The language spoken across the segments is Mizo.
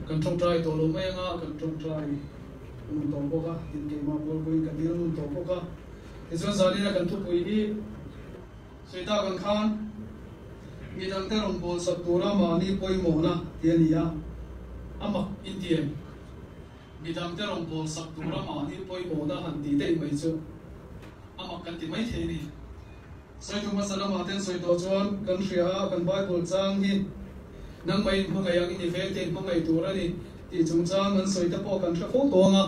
Kan tawngtai tawh lo mai anga kan tawngtai ngun tawh bawk a, tin keimah pawl pawhin ka dil ngun tawh bawk a. Tichuan zanina kan thupui hi sawi tak ang khan midangte rawn bawlsak tura mahni pawimawhna tih a ni a, a mak inti em? Midangte rawn bawlsak tura mahni pawimawhna han tih daih mai chu a mak kan ti maithei a ni. Sawitu hmasa lamah ten sawi tawh chuan kan hria a, kan Bible chang hi nangmah in hmangaih ang i ni veng te in hmangaih tur a ni tih chungchang an sawi te pawh kan hre fo tawng a.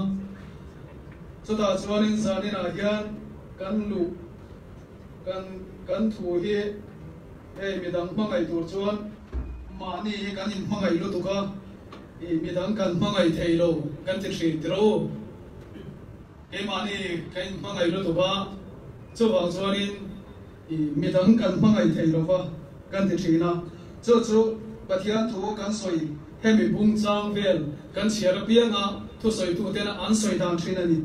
Chutah chuanin zaninah hian kan luh kan kan thu hi hei midang hmangaih tur chuan mahni hi kan inhmangaih lutuk a, i midang kan hmangaih thei lo kan ti thin tiro. Keimahni ka inhmangaih lutuk a, chuvang chuanin i midang kan hmangaih thei lova kan ti thin a. Chu chu Pathian thu kan sawi hemi bung chang vel kan chhiar apianga thusawitutena an sawi dan thin a ni.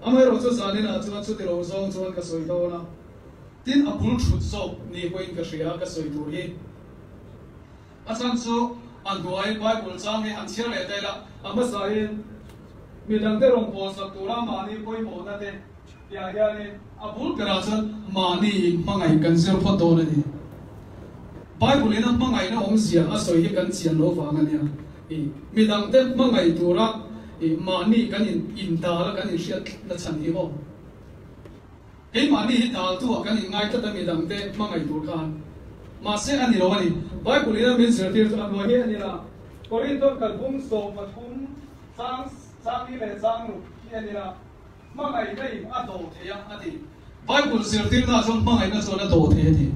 Amaherawh chu zaninah chuan chuti lo zawng chuan ka sawi dawn a, tin a bul thut zawk ni pawhin ka hria ka sawi tur hi. A chhan chu a hnuai Bible chang hi han chhiar leh ta ila, a hmasain midangte rawn pawlsak tura mahni pawimawhna te tihah hianin a bul berah chuan mahni inhmangaih kan zir phawt dawn a ni. Bible in a hmangaihna awmzia a sawi hi kan chian loh vang a nia. I midangte hmangaih tura i mahni kan in indal a kan inhriatna chhan hi maw? Keimahni hi taltu ah kan inngai tlat a midangte hmangaih tur khan. Mahse a ni lo a ni. Bible in a min zirtir chu a hnuai hi a ni la. Korinthon kalphung 13 chang chang hi leh chang ruk hi a ni la. Hmangaihna in a do thei a a ti. Bible zirtirna ah chuan hmangaihna chuan a do thei a ti.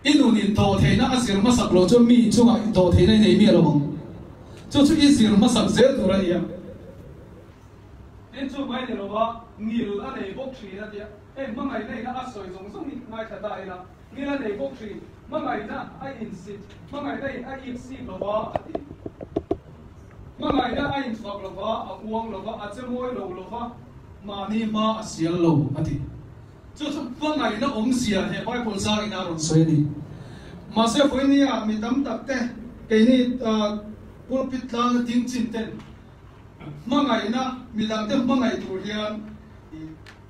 I nun in dawhtheihna a zir hmasak loh chuan mi chungah dawhtheihna i nei miah lo ang. Chu chu i zir hmasak zel tur a ni a. Tin chu mai ni lova ngil a nei bawk thin a tia, hei hmangaihna ina a sawi zawng zawng hi ngaithla ta ila, ngil a nei bawk thin, hmangaihna a insit, hmangaihna in a ip sik lova a ti. Hmangaihna a infak lova, a uang lova, a che mawi lo lova, mahni hma a sial lo a ti. Chu chu hmangaihna awmzia he Bible zangin a rawn sawi a ni. Mahse vawinia mi tam tak te keini pulpit tlanga ding chin ten Hmangaihna, midangte hmangaih tur hian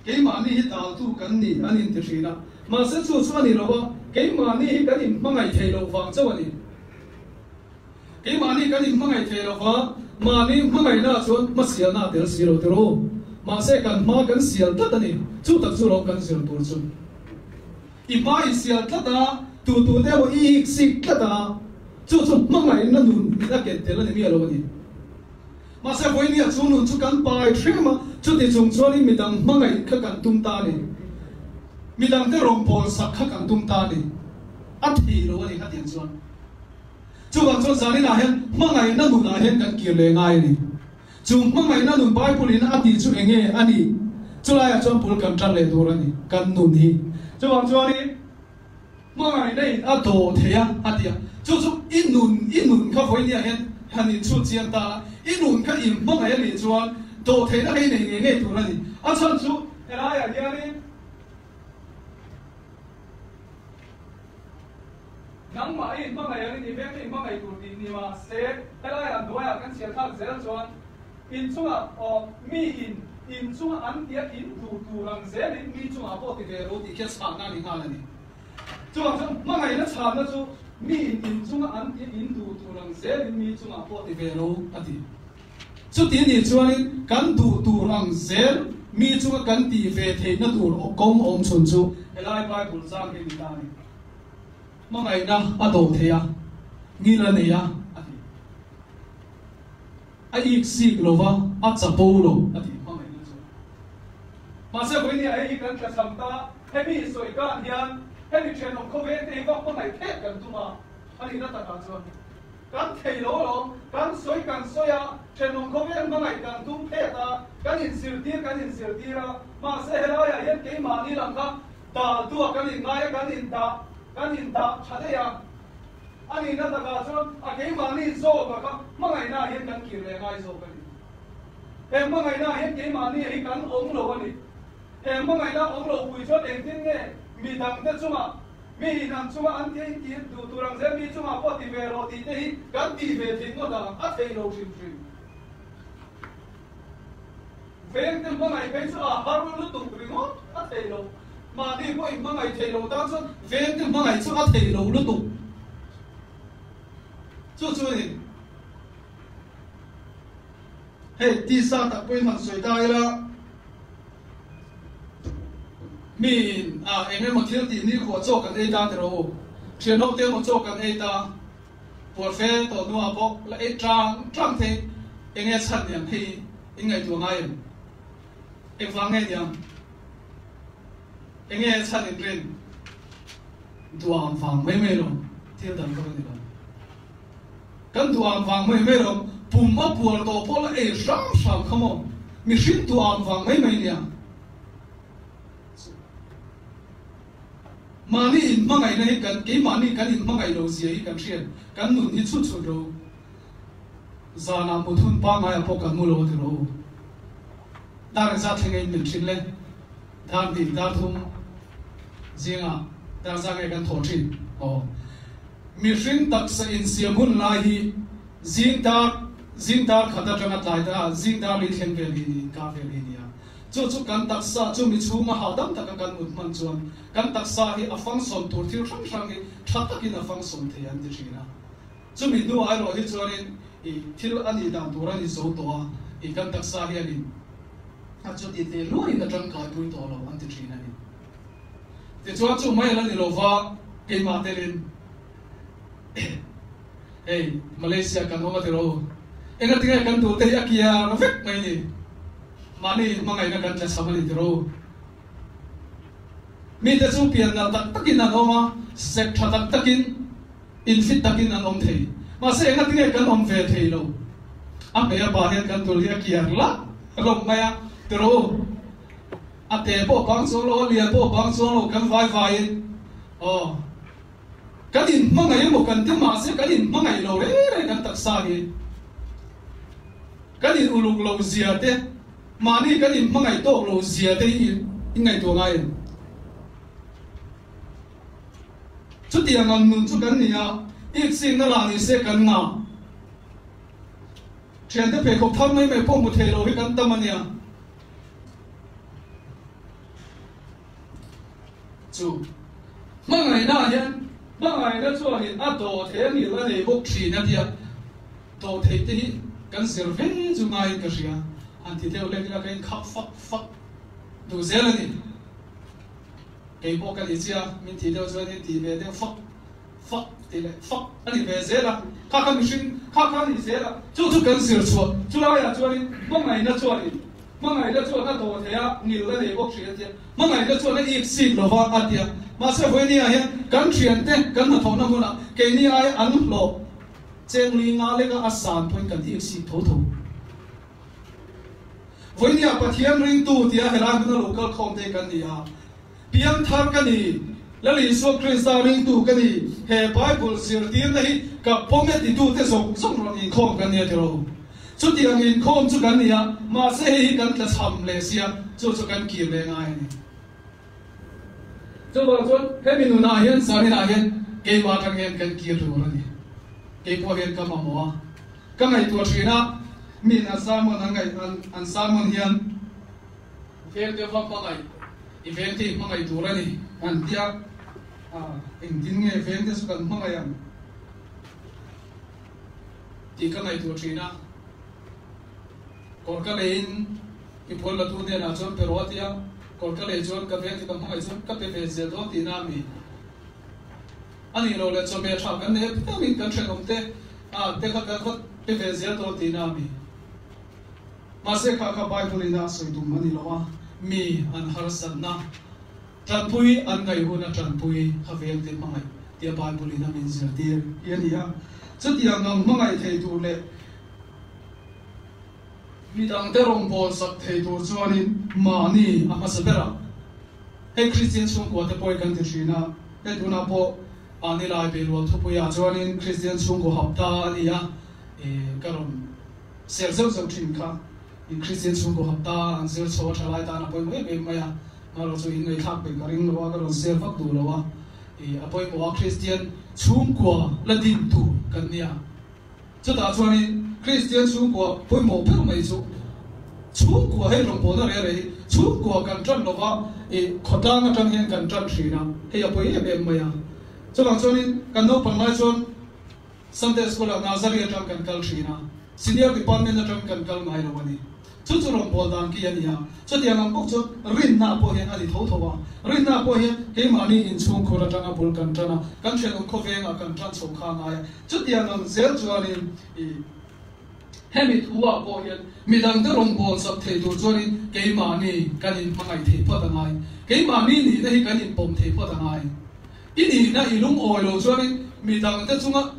keimahni hi taltu kan ni an inti thin a. Mahse chu chu a ni lo a, keimahni hi kan inhmangaih thei loh vang chauh a ni. Keimahni kan inhmangaih thei lo va, mahni hmangaihna chuan hmasialna a tel si lo tiraw? Mahse kan hma kan sial tlat a ni. Chu tak chu lo kan zir tur chu. I hma i sial tlat a, tu tu te emaw i ik sik tlat a, chu chu hmangaihna nun in a ken tel a ni miah lo a ni. Mahse vawinia chu nun chu kan pai hrim a, chuti chung chuanin midang hmangaih kha kan tum ta a ni. Midangte rawngbâwl sak kha kan tum ta a ni. A thei lo a ni khatiang chuan. Chuvang chuan zaninah hian hmangaihna nunah hian kan kir leh ngai a ni. Chu hmangaihna nun Bible in a tih chu enge a nih? Chulaiah chuan bul kan tan leh tur a ni, kan nun hi. Chuvang chuanin hmangaihna in a dawh thei a, a ti a. Chu chu i nun, i nun kha vawinia hian han inchhut chiang ta a, i nun kha in hmangaih a nih chuan dawh theihna kha i nei ngei ngei tur a ni. A chhan chu helaiah hianin. Nangmah i inhmangaih ang i ni vek i inhmangaih tur tih ni mah se, helai ah hnuaiah kan chhiar thlak zel chuan inchungah aw mi in inchunga an tia in duh tur ang zelin mi chungah pawh ti ve ro tih khian chhahna a ni nghal a ni. Chuvang chuan hmangaihna chhahna chu mi in inchunga an tia in duh tur ang zelin mi chungah pawh ti ve ro a ti. Chuti nih chuanin kan duh tur ang zel mi chunga kan tih ve theihna tur kawng awm chhun chu helai Bible zang hi a ni ta a ni. Hmangaihna a dawh thei a, ngil a nei a, a ti. A ik sik lo va, a chapo lo, a ti hmangaihna chu. Mahse vawinia hei hi kan tlachham ta, hemi sawi kan hian hemi thenawm khawveng te hi va hmangaih phek kan tum a, a nihna takah chuan kan thei lo alawm, kan sawi kan sawi a, thenawm khawveng hmangaih kan tum phek a, kan inzirtir kan inzirtir a, mahse helaiah hian keimahni lam kha Daltua kan inngai a, kan indah, kan indah tha daih a. A nihna takah chuan a keimahni zawka kha hmangaihnaah hian kan kir leh ngai zawk a ni. He hmangaihnaah hian keimahni hi kan awm lo a ni. He hmangaihna awm lo pui chuan engtin nge midangte chungah Mi hi an chunga an ti in ti duh tur ang zel mi chungah pawh ti ve rawh tih te hi kan ti ve thei ngawt ang a thei lo hrim hrim. Veng te hmangaih phei chu a har lutuk ringawt a thei lo. Mahni pawh in hmangaih thei lo tan chuan veng te hmangaih chu a thei lo lutuk. Chu chu ni. Hei tisa tak pawhin han sawi ta ila, miin a eng emaw thil tih nikhua chaw kan ei ta tiraw u, thian ho te emaw chaw kan ei ta, puar fe tawh hnuah pawh la ei tang tang thei, eng nge chhan niang hei in ngaihtuah ngai em? Engvang nge niang? Eng nge chhan in rin? Duam vang mai mai lo, thil dang pawh a ni lo. Kan duam vang mai mai lo, pum a puar tawh pawh la ei hram hram kha maw? Mihring duam vang mai mai nia. Mahni inhmangaihna hi kan, keimahni kan inhmangaih lo zia hi kan hriat, kan nun hi chhut chhut ro. Zanah mut hun pangngai ah pawh kan mu lo a ti ro. Dar engzat thleng a in min thin le? Dar hnih, dar thum zingah dar za nge kan thawh thin? Aw. Mihring taksa insiam hun lai hi zing dar zing dar khat atanga tlai ta zing dar li thleng vel hi ni inkar vel hi nia. Chu chu kan taksa chu mi chhunga hahdam taka kan mut hman chuan kan taksa hi a function tur thil hrang hrang hi tha takin a function thei an ti thin a. Chumi hnuah erawh hi chuanin i thil a nih dan tur a ni zo tawh a, i kan taksa hianin a chuti teh luain a tangkaipui tawh lo an ti thin a ni. Tichuan chu mai a la ni lo va, keimah telin hei Malaysia kan awm a ti ro, engatinge kan duhte hi a kiar vek mai ni, mahni hmangaihna kan tlachham a ni ti ro. Mite chu pian nalh tak takin an awm a, sek tha tak takin, infit takin an awm thei. Mahse engatinge kan awm ve thei lo. A hmei a pa hian kan tul hi a kiar lak hlawm mai a, ti ro. A te pawh bang chuang lo, a lian pawh bang chuang lo, kan vai vaiin aw kan inhmangaih emaw kan ti mahse kan inhmangaih lo reng reng kan taksa hi kan in uluk lo zia te mahni kan inhmangaih tawk lo zia te hi in ngaihtuah ngai em? Chutiang ang nun chu kan ni a, iksikna lah ni se kan ngah. Thiante pheikhawk thar mai mai pawh hmu thei lo hi kan tam a nia. Chu hmangaihna ah hian hmangaihna chuanin a dawh thei a ngil a nei bawk thin a tia dawh theih te hi kan zir ve chu ngaiin ka hria han ti deuh lek ila ka inkhak fak fak duh zel a ni. Kei pawh ka ni chiah min tih deuh chuanin tih ve deuh fak fak tih leh fak a ni ve zel a, kha kha mihring kha kha a ni zel a, chu chu kan zir chhuah chu laiah chuanin hmangaihna chuanin hmangaihna chuan a dawh thei a, ngil a nei bawk hri a tia, hmangaihna chuan a ip sik lo va a tia, mahse vawinia hian kan thiante kan hnathawhna hmunah keini ai an hlawh cheng li nga leka a san pawhin kan ip sik tho tho. Vawinia Pathian ringtu tia helai hmuna lo kal khawm te kan ni a, Piangthar ka ni, Lal Isua Krista ringtu ka ni, he Bible zirtirna hi ka pawm e titute zawng zawng rawn inkhawm kan ni a tiraw? Chutiang inkhawm chu kan ni a, mahse hei hi kan tlachham leh sia, chu chu kan kir leh ngai a ni. Chuvang chuan hemi nunah hian zaninah hian keimah atang hian kan kir tur a ni. Keipawh hian ka mamawh a, ka ngaihtuah thin a, miin an sermon an ngaih an sermon hian, Veng deuh va hmangaih, i veng te i hmangaih tur a ni an ti a, engtin nge veng te chu kan hmangaih ang tih ka ngaihtuah thin a, kawr ka leiin i puan la tu hnenah chuan pe rawh a ti a, kawr ka lei chuan ka veng te ka hmangaih chuan ka pe ve zel dawn tihna a mi a nih loh leh chawhmeh tha kan nei apiangin kan thenawm te te kha kan va pe ve zel dawn tihna a mi. Mahse kha kha Bible in a sawi tum a ni lo a, mi an harsatna tanpui an ngaih hun a tanpui kha veng te hmangaih tia Bible in a min zirtir hi a ni a. Chutiang ang hmangaih thei tur leh midangte rawngbâwl sak thei tur chuanin mahni a hmasa ber a. Hei Kristian chhungkua te pawhin kan ti thin a, hei tunah pawh a nilai Belual thupuiah chuanin Kristian chhungkaw hapta a ni a, ka rawn Ser zeuh zeuh thin kha in Kristian chhungkaw hapta an zir chho a tha lai tan a pawimawh em em mai a, marawh chu in ngaihthlak peih ka ring lo a, ka rawn ser vak duh lo a. I a pawimawh a, Kristian chhungkua la din tur kan nia. Chutah chuanin Kristian chhungkua pawimawh ber mai chu chhungkua hei rawngbawlna reh reh hi chhungkua kan tan lova i khawtlang atang hian kan tan thin a, hei a pawi em em mai a. Chuvang chuanin kan naupang lai chuan Sunday School ah Nazari atang kan kal thin a, Senior Department atang kan kal ngai lo a ni. Chu chu rawngbâwl dan ki a ni a, chutiang ang bawk chuan rinna pawh hian a ni tho tho a. Rinna pawh hian keimahni inchhungkhur atanga bul kan tan a, kan ṭhenawm khawvengah kan tan chho kha a ngai a. Chutiang ang zel chuanin i hemi thu-ah pawh hian midangte rawngbâwl sak thei tur chuanin keimahni kan inhmangaih thei phawt a ngai. Keimahni nihna hi kan inpawm thei phawt a ngai. I nihna i lungawi lo chuanin midangte chunga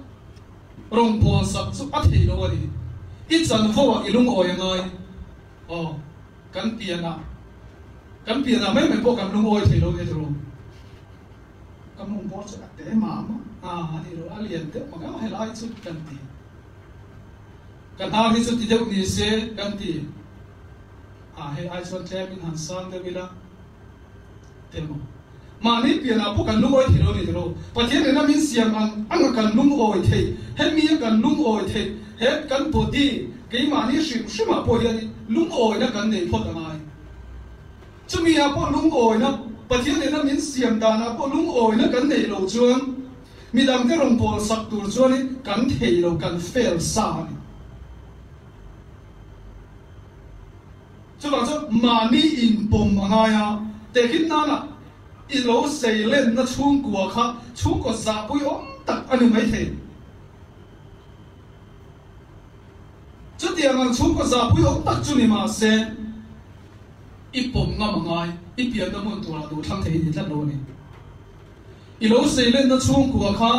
Rawngbâwl sak chu a thei lo a ni. I chanvo ah i lungawi a ngai. Aw, kan pian ah, kan pian ah mai mai pawh kan lungawi thei lo nia tiraw? Ka mawng bawr chu a te mah mah a, a ni lo, a lian deuh mak a, helai chu kan ti. Ka hnar hi chu ti deuh ni se kan ti. A, hei ai chuan tlem in han sang deuh ila. Tel maw? Mahni pianah pawh kan lungawi thei lo a ni tiraw? Pathian ina min siam ang anga kan lungawi theih, hemi a kan lungawi theih, he kan body, keimahni hrim hrimah pawh hianin lungawina kan nei phawt a ngai. Chumi ah pawh lungawina, Pathian ina min siam danah pawh lungawina kan neih loh chuan midangte rawn pawl sak tur chuanin kan thei lo, kan fail sa a ni. Chuvang chuan mahni inpawm a ngai a, tehkhin nana i lo sei lenna chhungkua kha chhungkaw zahpui awm tak a ni maithei. Chutiang ang chhungkaw zahpui awm tak chu ni mah se, i pawm ngam a ngai, i pianna hmun turah duhthlang thei i ni tlat lo a ni. I lo sei lenna chhungkua kha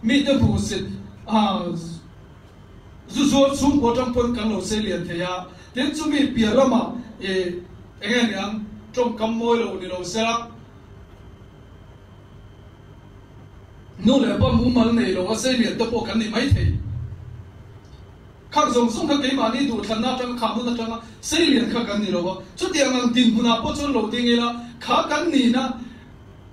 mite hmuhsit a. Zu zuar chhungkua atang pawn kan lo sei lian thei a, tin chumi piah lamah i eng nge niang tawngkam mawi lo ni lo sela, nu leh pa mumal nei lo a sei lian te pawh kan ni mai thei. Khak zawng zawng kha keimahni duhthlanna atanga khah hmun atanga sei lian kha kan ni lo a, chutiang ang dinhmunah pawh chuan lo ding ila kha kan nihna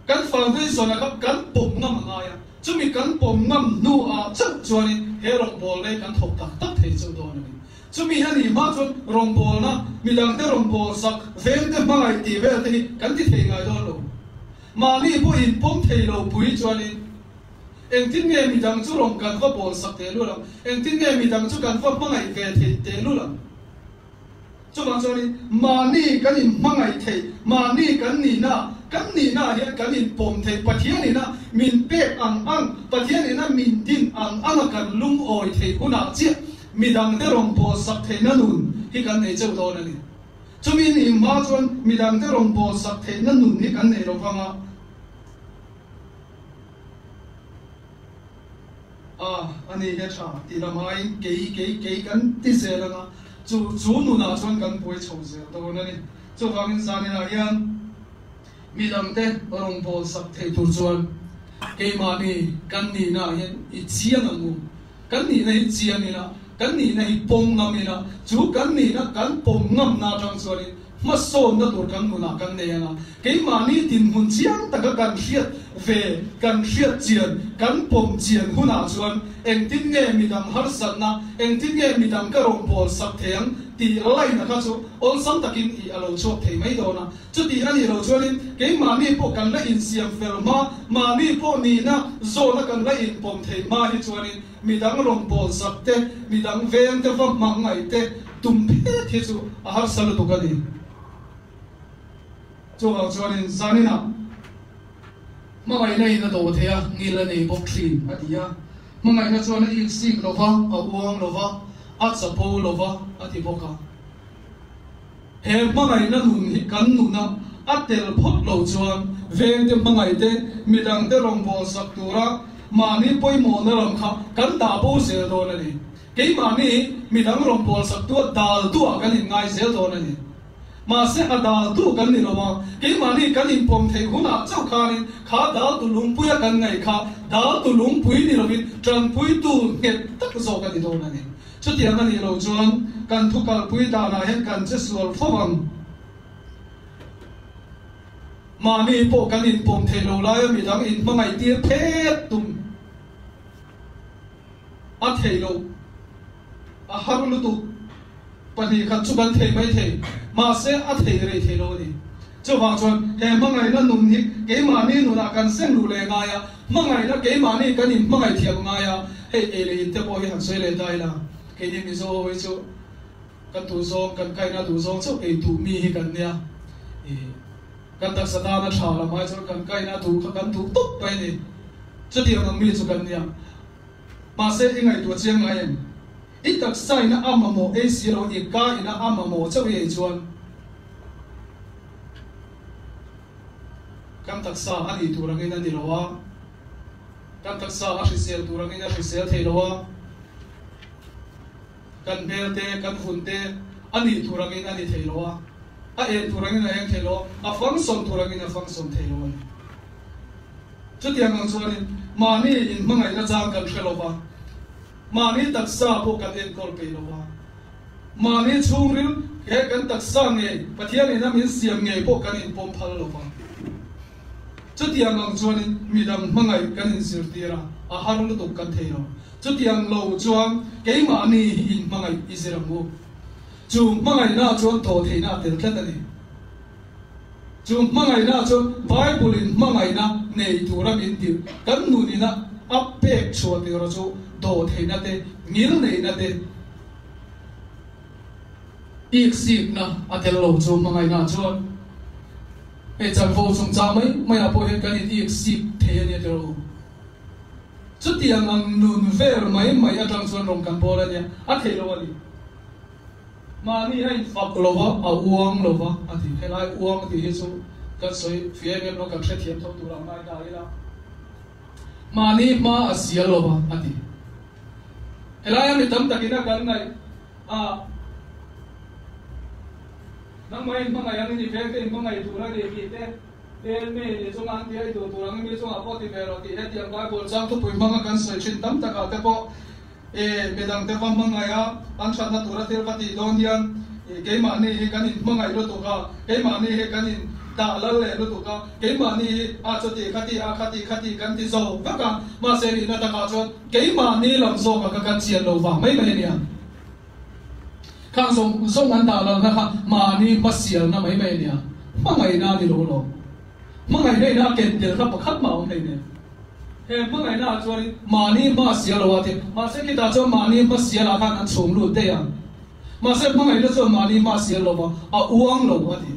Kan foundation a kha kan pawm ngam a ngai a, chumi kan pawm ngam hnu ah chauh chuanin he rawngbawlna hi kan thawk tak tak thei chauh dawn a ni. Chumi a nih hma chuan rawngbawlna, midangte rawnbawl sak, vengte hmangaih tih vel te hi kan ti thei ngai dawn lo. Mahni pawh in pawm thei lo pui chuanin engtin nge midang chu rawn kan va bawl sak tehlul ang, engtin nge midang chu kan va hmangaih ve theih tehlul ang. Chuvang chuanin mahni kan inhmangaih theih, mahni kan nihna, kan nihnaah hian kan inpawm theih, Pathianina min pek ang ang, Pathianina min din ang anga kan lungawi theih hunah chiah midangte rawn bawlsak theihna nun hi kan nei cheu dawn a ni. Chumi nih hma chuan midangte rawn bawlsak theihna nun hi kan nei lo vang a. A, a ni he tha tih lam aiin kei, kei, kei kan ti zel ang a, chu, chu nunah chuan kan buai chho zel dawn a ni. Chuvangin zaninah hian midangte rawngbâwl sak thei tur chuan keimahni kan nihnaah hian i chiang ang u. Kan nihna hi chiang ila, kan nihna hi pawm ngam ila, chu kan nihna kan pawm ngamna atang chuanin Hmasawnna tur kan nunah kan nei ang a, keimahni dinhmun chiang taka kan hriat ve, kan hriat chian, kan pawm chian hunah chuan engtin nge midang harsatna, engtin nge midang ka rawn pawl sak thei ang tih line-a kha chu awlsam takin i a lo chhuak thei mai dawn a. Chuti a nih loh chuanin keimahni pawh kan la insiam fel hma, mahni pawh nihna zawna kan la inpawm thei hma hi chuanin Midang rawn pawl sak te, midang veng te va hmang ngaih te tum phet hi chu a harsa lutuk a ni. Chuvang chuanin zaninah hmangaihna in a dawh thei a, ngil a nei bawk thin a ti a. Hmangaihna chuan a iksik lo va, a uang lo va, a chapo lo va a ti bawk a. He hmangaihna nun hi kan nuna a tel phawt lo chuan vengte hmangaih te, midangte rawngbâwl sak tura mahni pawimawhna lam kha kan dah bo zel dawn a ni. Keimahni midang rawngbâwl sak tua dâltu-ah kan inngai zel dawn a ni. Mahse a dâltu kan ni lo a, keimahni kan inpawm theih hunah chauh khanin kha dâltu lungpuia kan ngaih kha dâltu lungpui ni lovin ṭanpuitu nghet tak zawk a ni dawn a ni. Chutiang a nih loh chuan kan thu kalpui danah hian kan che sual fo ang. Mahni pawh kan inpawm thei lo laia midang inhmangaih tir phet tum a thei lo, a har lutuk. 2 khat chu kan thei mai thei, mahse a thei rei thei lo a ni. Chuvang chuan he hmangaihna nun hi keimahni nunah kan seng luh leh ngai a, hmangaihna keimahni kan inhmangaih thiam ngai a, hei ei leh in te pawh hi han sawi leh ta ila, keini Mizo ho hi chu kan duhzawng, kan kaina duhzawng chauh ei duh mi hi kan nia. Ih, kan taksa tana tha lam ai chuan kan kaina duh kha kan duh tawp mai a ni. Chutiang ang mi chu kan nia. Mahse i ngaihtuah chiang ngai em? I taksa ina a mamawh ei si lo, i ka ina a mamawh chauh i ei chuan kan taksa a nih tur angin a ni lo a, kan taksa a hrisel tur angin a hrisel thei lo a, kan hmel te, kan vun te a nih tur angin a ni thei lo a, a en tur angin a eng thei lo a, a function tur angin a function thei lo a ni. Chutiang ang chuanin mahni inhmangaihna chang kan hre lo va, mahni taksa pawh kan enkawl peih lo va, mahni chhungril he kan taksa ngei Pathianin a min siam ngei pawh kan inpawm phal lo va. Chutiang ang chuanin midang hmangaih kan inzirtir a, a har lutuk kan thei lo. Chutiang lo chuan keimahni hi inhmangaih i zir ang u. Chu hmangaihna chuan dawhtheihna a tel tlat a ni. Chu hmangaihna chuan Bible-in hmangaihna nei tura min tirh kan nunina a pek chhuah tura chu dawhtheihna te, ngilneihna te, iksikna a tel lo. Chu hmangaihna chuan hei chanvo chungchang mai maiah pawh hian kan in iksik thei a nia tiraw u. Chutiang ang nun vel mai mai atang chuan rawng kan bawl a nia, a theih lo a ni. Mahni a infak lo va, a uang lo va a ti. Helai uang tih hi chu kan sawi fih em em lo, kan hrethiam tho tur ang ngai ta ila. Mahni hma a sial lo va a ti. Helaia mi tam takin a kan ngaih a, nangmah inhmangaih angin i vengte inhmangaih tur a ni tih te, tel mi ni chunga an ti a, i duh tur angin mi chungah pawh ti ve rawh tih hetiang Bible chang thupui hmanga kan sawi thin tam takah te pawh E, midangte va hmangaih a, an thatna tura thil va tih dawn hian keimahni hi kan inhmangaih lutuk a, keimahni hi kan in dah lal leh lutuk a, keimahni hi a chuti khati a khati khati kan ti zo vek a, mahse nihna takah chuan keimahni lam zawkah ka kan chian lo vang mai mai a nia. Khang zawng zawng an dah lalna kha mahni hmasialna mai mai a nia, hmangaihna a ni lo lawm. Hmangaihna ina a ken tel kha pakhat mah a awm hleinem. He hmangaihna ah chuanin mahni hma sial lo a ti. Mahse khitah chuan mahni hma sial ah khan an chhum lut daih a. Mahse hmangaihna chuan mahni hma sial lo va, a uang lo a ti.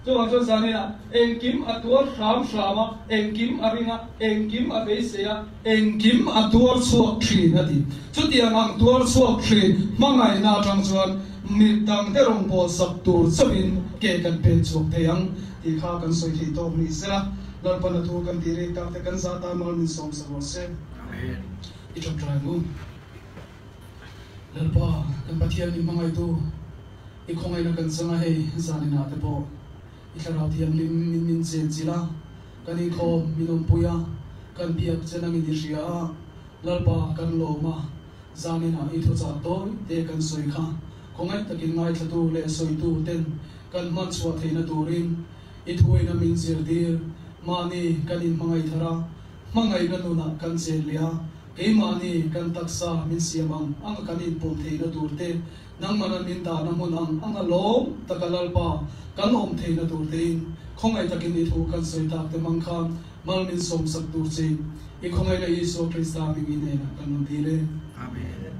Chuvang chuan zanin ah engkim a tuar hram hram a, engkim a ring a, engkim a beisei a, engkim a tuar chhuak thin a ti. Chutiang ang tuar chhuak thin hmangaihna atang chuan mi dangte rawngbâwl sak tur chauhin ke kan pen chhuak thei ang tih kha kan sawi thei tawk ni sela. Lalpan a thu kan tih rek tak te kan zah tan mal min sawm sak rawh se. I ṭawngṭai ang u. Lalpa, kan Pathian min hmangaihtu, i khawngaihna kan chang a hei zaninah te pawh i Thlarau Thianghlim min min chen chilh a, kan inkhawm min awmpui a, kan biak che nangin i hria a, Lalpa kan lawm a, zaninah i thuchah tawi te kan sawi kha khawngaih takin ngaithlatu leh sawitu ten kan hman chhuah theihna turin I thuaina min zirtir, mahni kan inhmangaih thar a, hmangaihna nunah kan chen leh a, keimahni kan taksa min siam ang anga kan inpawm theihna tur te, nangmahna min dahna hmun ang anga lawm taka Lalpa kan awm theihna tur tein khawngaih takin i thu kan sawi tak te hmang khan mal min sawmsak tur che i khawngaihna Isua Krista hming i hnenah kan rawn dil e. Amen.